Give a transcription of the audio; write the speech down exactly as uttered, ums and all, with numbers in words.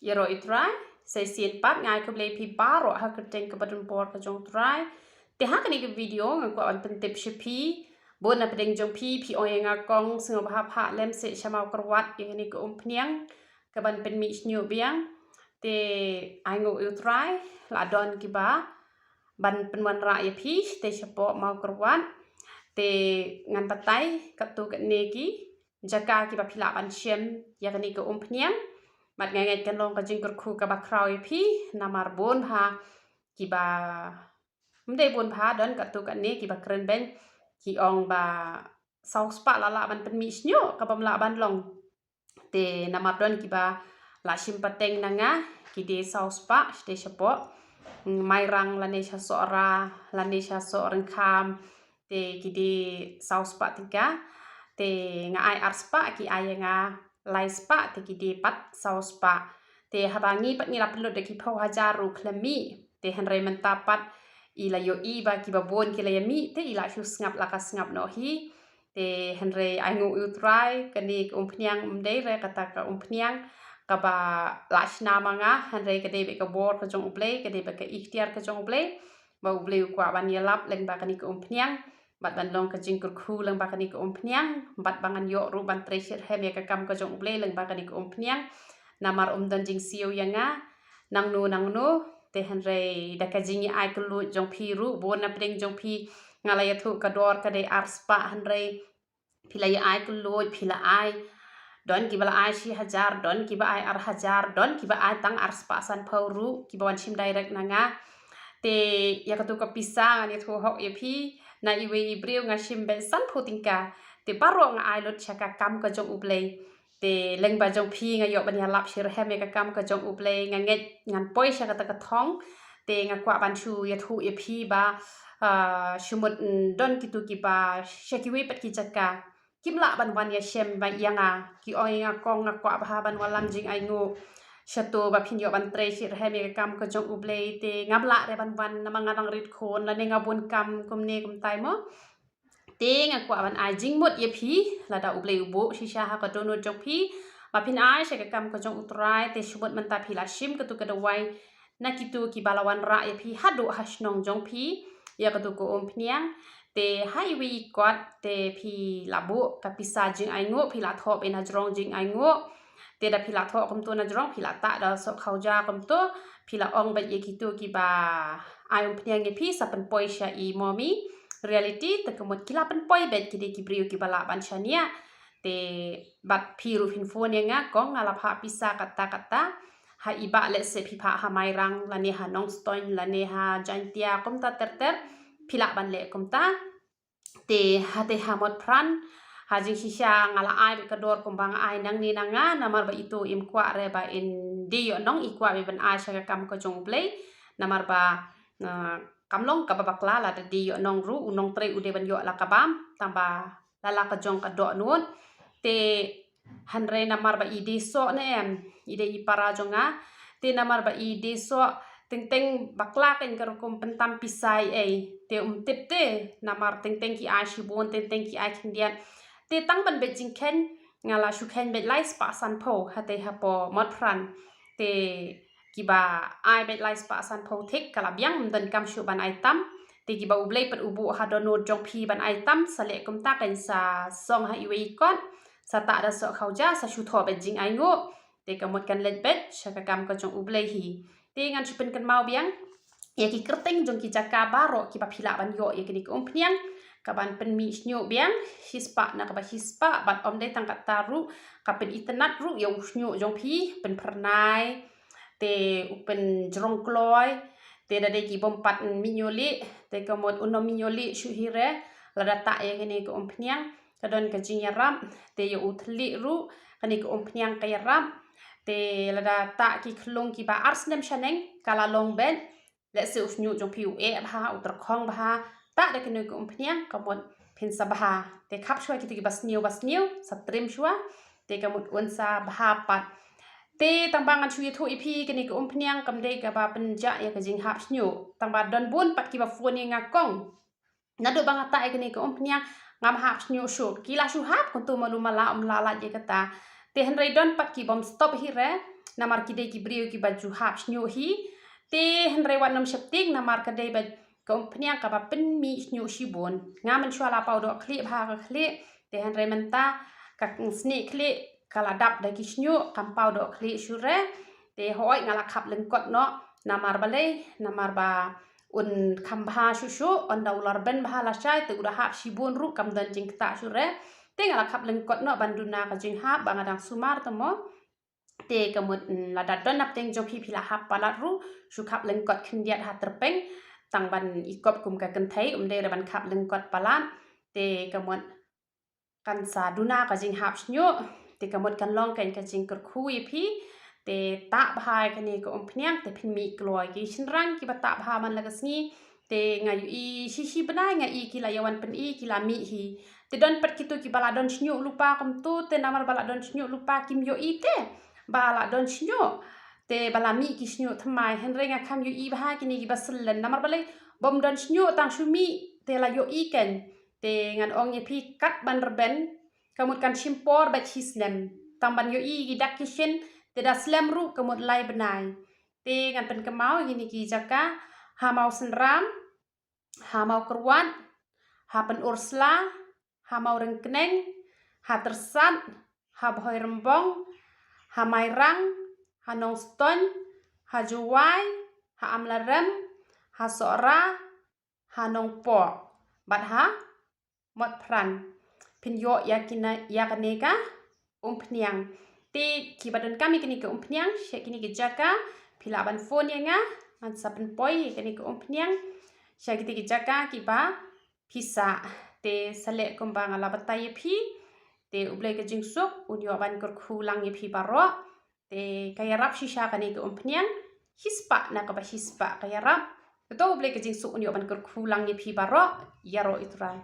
Ïaroh ïa u Trai, sa shisien pat nga ai khublei ïa phi baroh ha ka kyrteng kaba donbor ka jong u Trai. Te ha kane ka video nga kwah ban pyntip sha phi, bun na pdeng jong phi, phi ong ïa nga kong, sngewbha phah lem seh sha Mawkyrwat ïa kane ka umphniang kaban pynmih shñiuh biang. Te ai nguh ïa u Trai, la don kiba ban pynwanrah ïa phi, te shapoh Mawkyrwat. Te ngan batai katto katne ki jaka kiba phi lah ban shem ïa kane ka umphniang. Bad nga ngeit kan long ka jingkyrkhu kaba khraw ïa phi, namar bun bha kiba, ym dei bun bha, don katto katne kiba kren beiñ, ki ong ba saw spah la lah ban pynmih shñiuh, kabym lah ban long. Te namar don kiba la shim pateng na nga, ki die saw spah, shatei shapoh Mairang lane sha Sohra, lane sha Sohryngkham, te ki die saw spah tyngka. Te nga ai ar spah, ki ai ïa nga lai spah, te ki die pat saw spah. Te haba ngi pat ngi la pynlut da ki phew hajar ruh khlem mih. Te hynrei mynta pat i la ïohi ba kiba bun ki la ïa mih, te i la shu sngap la ka sngap noh hi. Te hynrei ai nguh ïa u Trai, kane ka umphniang ym dei re kata ka umphniang kaba la shna ma nga, hynrei ka dei beit ka bor ka jong U Blei, ka dei beit ka iktiar ka jong U Blei. Ba U Blei u kwah ban ïalap lyngba kane ka umphniang, bad ban long ka jingkyrkhu lyngba kane ka umphniang, bad ba ngan ïoh ruh ban trei shitrhem ïa ka kam ka jong U Blei lyngba kane ka umphniang. Namar ym don jingsiew ïa nga nangno nangno. Te hynrei da ka jingïa ai kylluid jong phi ruh, bun na pdeng jong phi, nga la ïathuh ka dor ka dei ar spah, hynrei phi la ïa ai kylluid, phi la ai. Don kiba la ai shi hajar, don kiba ai ar hajar, don kiba ai tang ar spah sanphew ruh, kiba wan shim direct na nga. Te ïa katu ka pisa ngan ïathuh hok ïa phi, na iwei i briew nga shim beit sanphew tyngka. Te baroh nga ai lut sha ka kam ka jong U Blei. Te lyngba jong phi nga ïoh ban ïalap shitrhem ïa ka kam ka jong U Blei, nga ngeit ngan poi sha kata ka thong. Te nga kwah ban shu ïathuh ïa phi ba, ah, shu mut, mm, don kitu kiba sha kiwei pat ki jaka kim lah ban wan ïashem bad ïa nga, ki ong ïa nga kong nga kwah bha ban wallam jingainguh. Shato ba phin ïoh ban trei shitrhem ïa ka kam ka jong U Blei, te ngam lah re ban wan namar nga dang rit khun lane nga bun kam kumne kumtai mo. Te nga kwah ban ai jingmut ïa phi, lada U Blei u buh shisha ha ka dohnud jong phi ba phin ai sha ka kam ka jong U Trai, te shu mut mynta phi la shim katu ka dawai na kitu kiba la wanrah ïa phi haduh ha shnong jong phi ïa katu ka umphniang. Te ha iwei i kot te phi la buh ka pisa jingainguh, phi la thoh beit na jrong jingainguh. Te da phi la thoh kumto na jrong, phi la tah da soh khawja kumto, phi la ong beit ïa kitu kiba ai umphniang ïa phi sa pynpoi sha i Momi Reality, te ka mut ki la pynpoi beit, ki dei ki briew kiba lah ban shaniah. Te bad phi ruh phin phone ïa nga kong, nga la phah pisa kata kata. Ha iba lehse phi phah ha Mairang lane ha Nongstoiñ lane ha Jaintia kumta ter ter, phi lah ban leh kumta. Te ha te ha Motphran, ha jingshisha nga la ai beit ka dor kumba nga ai nangne na nga, namar ba itu im kwah re ba in die ïoh nong, i kwah beit ban ai sha ka kam ka jong U Blei. Namar ba, ah, kam long kaba bakla, lada die ïoh nong ruh u nongtrei u dei ban ïoh la ka bam, tang ba la la ka jong ka dohnud. Te hynrei namar ba i die soh ne em, i dei i para jong nga. Te namar ba i die soh, teng teng bakla kein ka rukom pyntam pisa ei ei. Te um tip te, namar teng teng ki ai shibun, teng teng ki ai khyndiat. Te tang ban beit jingkheiñ, nga la shu kheiñ beit lai spah sanphew ha te hapoh Motphran. Te kiba ai beit lai spah sanphew thik ka la biang, ym don kam shuh ban ai tam. Te kiba U Blei pat u buh ha dohnud jong phi ban ai tam, sa leh kumta kein, sa song ha iwei i kot, sa tah da soh khawja, sa shu thoh beit jingainguh. Te ka mut kan leit beit sha ka kam ka jong U Blei hi. Te ngan shu pynkynmaw biang ïa ki kyrteng jong ki jaka baroh kiba phi lah ban ïoh ïa kane ka umphniang kaban pynmih shñiuh biang, shispah na kaba shispah, bad ym dei tang katta ruh, ka pynitynnad ruh ïa u shñiuh jong phi, pynphyrnai, te u pynjrong kloi. Te da dei ki bym pat mih ñiuhlieh, te ka mut un ym mih ñiuhlieh shuh hi re lada tah ïa kane ka umphniang. Ka don ka jingïarap, te ïa u thylliej ruh kane ka umphniang ka ïarap. Te lada tah ki khlung kiba ar snem shaneng ka la long beit, lehse u shñiuh jong phi u eh bha, u tyrkhong bha, tah da kane ka umphniang, ka mut phin sa bha. Te khap shuwa kito kiba sniew ba sniew, sa trim shuwa, te ka mut un sa bha pat. Te tang ba ngan shu ïathuh ïa phi, kane ka umphniang kam dei kaba pynjah ïa ka jinghap shñiuh. Tang ba don bun pat kiba phone ïa nga kong, naduh ba nga tah ïa kane ka umphniang ngam hap shñiuh shuh. Ki la shu hap kumto, malu mala ym lah lait ïa kata. Te hynrei don pat ki bym stop hi re, namar ki dei ki briew kiba ju hap shñiuh hi. Te hynrei wat nym sheptieng namar ka dei ba ka umphniang kaba pynmih shñiuh shibun. Nga mynshuwa la paw doh khlieh bha ka khlieh, te hynrei mynta ka snieh khlieh ka la dap da ki shñiuh, kam paw doh khlieh shuh re. Te hooid nga la khap lyngkot noh, namar balei, namar ba un kham bha shuh shuh, ynda u la rben bha lashai te u da hap shibun ruh kam don jingktah shuh re. Te nga la khap lyngkot noh ban duna ka jinghap ba nga dang sumar te mo. Te ka mut, mm, lada don napdeng jong phi phi la hap palat ruh, shu khap lyngkot khyndiat ha tyrpeng, tang ban i kop kum ka kynthei, ym dei re ban khap lyngkot palat. Te ka mut kan sa duna ka jinghap shñiuh, te ka mut kan long kan ka jingkyrkhu ïa phi. Te tah bha ïa kane ka umphniang, te phin mih kloi. Ki shynrang kiba tah bha man la ka sngi, te nga ïohi shi shi bnai nga i ki la ïa wan pyni, ki la mih hi. Te don pat kito kiba la don shñiuh lypa kumto, te namar ba la don shñiuh lypa kim ïohi te ba la don shñiuh, te ba la mih ki shñiuh thymmai. Hynrei nga kham ïohi bha kine kiba syllen, namar balei, bym don shñiuh tang shu mih te la ïohi kan. Te ngan ong ïa phi, kat ban rben ka mut kan shim por bad shi snem, tang ban ïohi ki dak ki shin, te da slem ruh ka mut lai bnai. Te ngan pynkynmaw ïa kine ki jaka: ha Mawsynram, ha Mawkyrwat, ha Pynursla, ha Mawryngkneng, ha Tyrsad, ha Bhoirymbong, ha Mairang, ha Nongstoiñ, ha Jowai, ha Amlarem, ha Sohra, ha Nongpoh bad ha Motphran. Phin ïoh ïa kine, ïa kane ka umphniang. Te kiba donkam ïa kane ka umphniang sha kine ki jaka, phi lah ban phone ïa nga, ngan sa pynpoi ïa kane ka umphniang sha kine ki jaka kiba phi sah. Te sa leh kumba nga la batai ïa phi. Te U Blei ka jingsuk un ïoh ban kyrkhu lang ïa phi baroh. Te ka ïarap shisha kane ka umphniang, shispah na kaba shispah ka ïarap. Te to U Blei ka jingsuk un ïoh ban kyrkhu lang ïa phi baroh, ïaroh ïa U Trai.